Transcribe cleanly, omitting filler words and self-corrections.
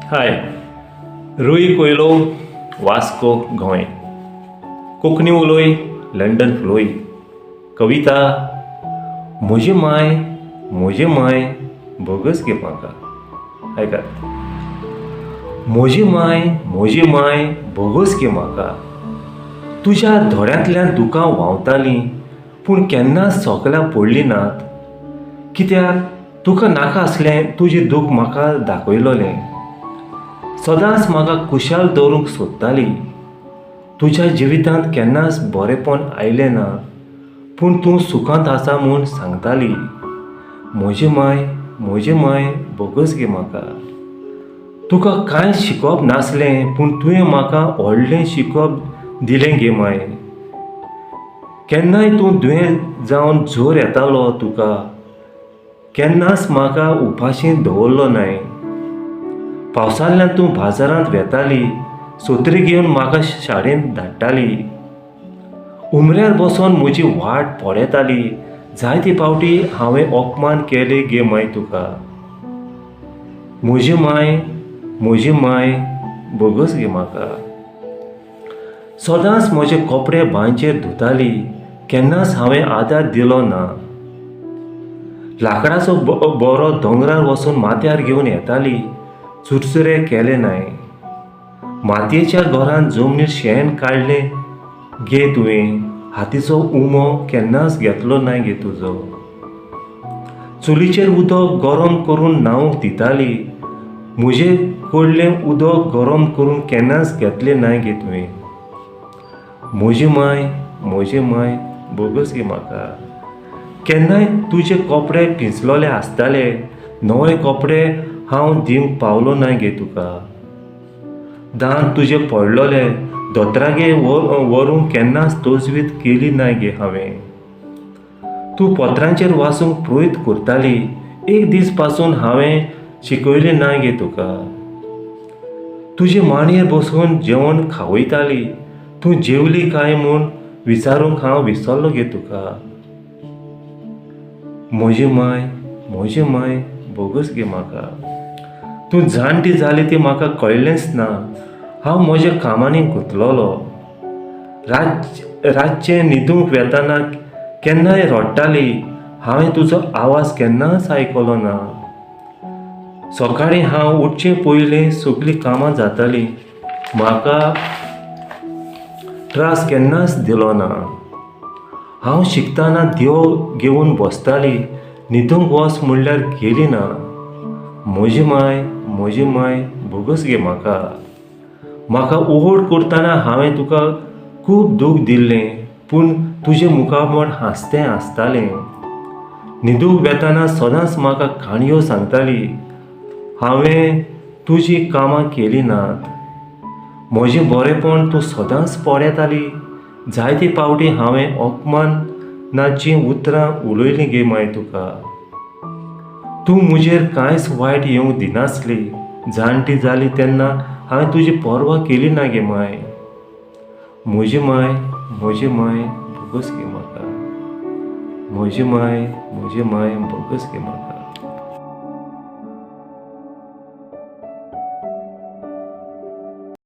हाय, रुई कोयलो, वास्को, गोंय. कोंकणी उलोय, लंडन फ्लोय. कविता. म्हजी माय, म्हजी माय, भोगस गे म्हाका. आयकात. म्हजी माय, म्हजी माय, भोगस गे म्हाका. तुज्या दोळ्यांतल्यान दुकां व्हांवतालीं, पूण केन्नाच सोकल्यां पडलीं नात. कित्याक तुका नाका आसलें तुजें दूख म्हाका दाखयलोलें. सदांच म्हाका खुशाल दवरूंक सोदताली. तुज्या जिवितांत केन्नाच बरेंपण आयलें ना, पूण तूं सुखांत आसा म्हूण सांगताली. म्हजी माय, म्हजी माय, भोगस गे म्हाका. तुका कांय शिकप नासलें, पूण तुवें म्हाका व्हडलें शिकप दिलें गे माय. केन्नाय तूं दुयेंत जावन जोर येतालो तुका, केन्नाच म्हाका उपाशी दवरलो नाय. पावसांतल्यान तूं बाजारांत वेताली, सोत्री घेवन म्हाका शाळेंत धाडटाली. उमऱ्यार बसून म्हजी वाट पळयताली. जायते फावटी हांवें अपमान केले गे माय तुका. म्हजी माय, म्हजी माय, भोगस गे म्हाका. सदांच म्हजे कपडे बांयचेर धुताली, केन्नाच हांवें आदार दिलो ना. लांकडाचो बरो दोंगरार वचून माथ्यार घेवन येताली, चुरचुरे केले नाय. मातयेच्या घरांत जमनीर शेण काडलें गे तुवें, हातीचो उमो केन्नाच घेतलो नाय गे तुजो. चुलीचेर उदक गरम करून न्हावंक दिताली, म्हजे कडलें उदक गरम करून केन्नाच घेतलें नाय गे तुवें. म्हजी माय, म्हजी माय, भोगस गे म्हाका. केन्नाय तुजे कपडे पिंजलोले आसताले, नवे कपडे हांव दिवंक पावलो ना गे तुका. दांत तुजे पडलोले, दोतोरागेर व्हरूंक केन्नाच तजवीज केली ना गे हांवें. तूं पत्रांचेर वाचूंक प्रयत्न करताली, एक दीस पासून हांवें शिकयलें ना गे तुका. तुजे मांडयेर बसून जेवण खावयताली, तूं जेवली काय म्हूण विचारूंक हांव विसरलो गे तुका. म्हजी माय, म्हजी माय, भोगस गे म्हाका. तूं जाणटी जाली ती म्हाका कळ्ळेंच ना. हांव म्हज्या कामांनी गुंतलोलो. रातचें न्हिदूंक वेतना केन्नाय रडटाली. हांवें तुजो आवाज केन्नाच आयकलो ना. सकाळीं हांव उठचे पयलीं सगळीं कामां जातालीं. म्हाका त्रास केन्नाच दिलो ना. हांव शिकतना देव घेवन बसताली. न्हिदूंक वच म्हणल्यार गेली ना. म्हजी माय, म्हजी माय, भोगस गे म्हाका. म्हाका ओहोड करतना हांवें तुका खूब दूख दिल्लें, पूण तुजें मुखामळ हांसतें आसतालें. न्हिदूंक वेतना सदांच म्हाका काणयो सांगताली. हांवें तुजीं कामां केलीं नात. म्हजें बरेंपण तूं सदांच पळयताली. जायते फावटी हांवें अपमानाचीं उतरां उलयलीं गे माय तुका. तूं म्हजेर कांयच वायट येवंक दिनासली. जाणटी जाली तेन्ना हांवें तुजी पर्वा केली ना गे माय. म्हजी माय, म्हजी माय, भोगस गे म्हाका. म्हजी माय, म्हजी माय, भोगस गे म्हाका.